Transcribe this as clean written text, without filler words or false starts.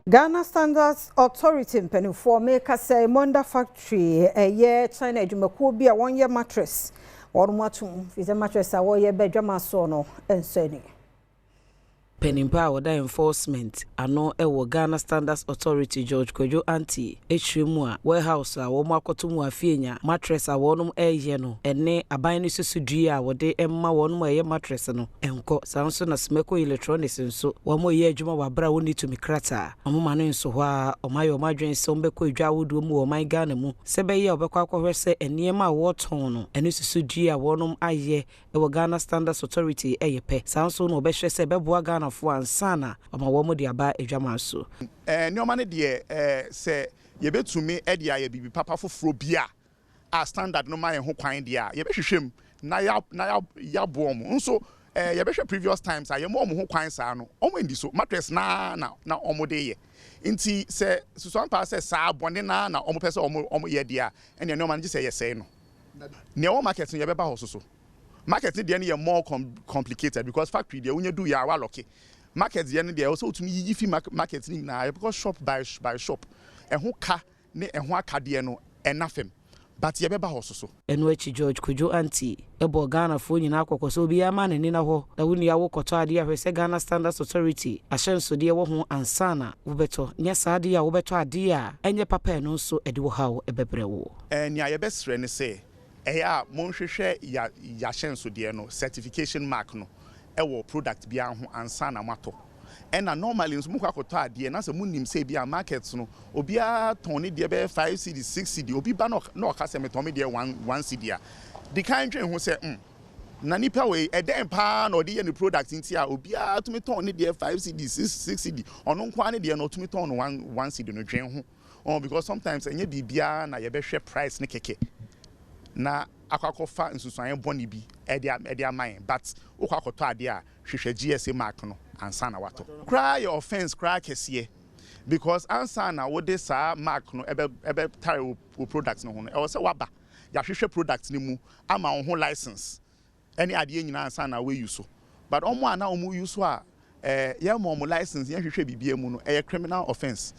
Ghana Standards Authority mpanimfoɔ meka sɛ Monde Factory, ɛyɛ China adwumakuo bi a wɔnyɛ mattress, wɔn mo atom fi sɛ mattress a wɔyɛ bɛ adwama soɔ no nsɔ ani. Panimpa a wɔda enforcement ano wɔ Ghana Standards Authority, George Kwadwo Anti, akyerɛ mu a warehouse a wɔn akɔto mu afienya mattress a wɔn reyɛ no ne aban no susudua a wɔde ma wɔn a ɛyɛ mattress no nkɔ. Saa nso na Smeco Electronics nso wɔn reyɛ adwuma wɔ abere a wɔnni tumi krataa. Wɔn ma no nso hɔ a wɔn ayɛ wɔn adwene sɛ wɔbɛkɔ edwa ahodoɔ mu wɔ ɔman Ghana mu sɛ bɛyɛ a wɔbɛkɔ akɔhwɛ sɛ nneɛma a wɔretɔn no ɛne susudua a wɔn ayɛ wɔ Ghana Standards Authority ɛyɛ pɛ. Saa nso na wɔbɛhwɛ sɛ ɛbɛboa Ghanafoɔ ansa na ɔma wɔn de aba adwaman so. Nneɛma no deɛ, sɛ yɛbɛtumi de ayɛ biribi papa foforɔ bi a standard no ma yɛn ho kwan deɛ a, yɛbɛhwehwɛ mu na ya na ya yɛaboa wɔn nso. Yɛbɛhwɛ previous times a yɛma wɔn ho kwan saa no, wɔn ndi so. Mattress naa na wɔn de yɛ, nti sɛ susuampa sɛ saa bɔne naa na wɔn pɛ sɛ wɔn yɛ deɛ a, ɛnna nneɛma no gye sɛ yɛsɛe no. Nea ɛwɔ market no, yɛbɛba hɔ so. Market no deɛ no yɛ more complicated because factory deɛ, wonye du yɛ a wa lock. Market deɛ no deɛ, ɛwɔ sɛ wotumi yiyi fi market no nyinaa because shop by shop, ɛho ka ne ɛho akadeɛ no ɛna fam, but yɛbɛba hɔ so. Ɛno akyi, George Kojo Anti ɛbɔ Ghanafoɔ nyinaa kɔkɔ sɛ obiara ma n'ani na hɔ na wo nua wokɔtɔ adeɛ ahwɛ sɛ Ghana Standards Authority ahyɛnsodeɛ wɔ ho ansa na wobɛtɔ. Nyɛ saa adeɛ a wobɛtɔ adeɛ a ɛnyɛ papa, ɛno nso ɛde wo haw ɛbɛbrɛ wo. Nea yɛbɛsrɛ ne sɛ ɛyɛ a monhwehwɛ ya yɛahyɛnsodeɛ no, certification mark no, ɛwɔ product biara ho ansa na moatɔ. Ɛna normally nso mokɔ akɔtɔ adeɛ na sɛ monim sɛ bi a market no obiara tɔn ne deɛ bɛyɛ 5 cedi, 6 cedi, obi ba na ɔka sɛ metɔn me deɛ 1 cedi a, di kan dwen ho sɛ na nipa wei, ɛdɛn paa na ɔde yɛ ne product nti a obiara tumi tɔn ne deɛ 5 cedi, 6 cedi, ɔno nko ara ne deɛ no ɔtumi tɔn no 1 cedi no? Dwen ho oh, because sometimes ɛnyɛ biribiara na yɛbɛhwɛ price ne kɛkɛ na akɔfa nsusuanyɛ bɔne bi ɛde ama yɛn. But wokɔ akɔtɔ adeɛ a, hwehwɛ GSA mark no ansa na watɔ. Koraa yɛ offence koraa kɛseɛ because ansa na wode saa mark no ɛbɛ tare wo product no ho no, ɛwɔ sɛ waba yɛahwehwɛ product no mu ama wo ho license ɛne adeɛ nyinaa ansa na woayi so. But ɔmo a na ɔmo use so a yɛma ɔmo license, yɛhwehwɛ biribiara mu no, ɛyɛ criminal offence.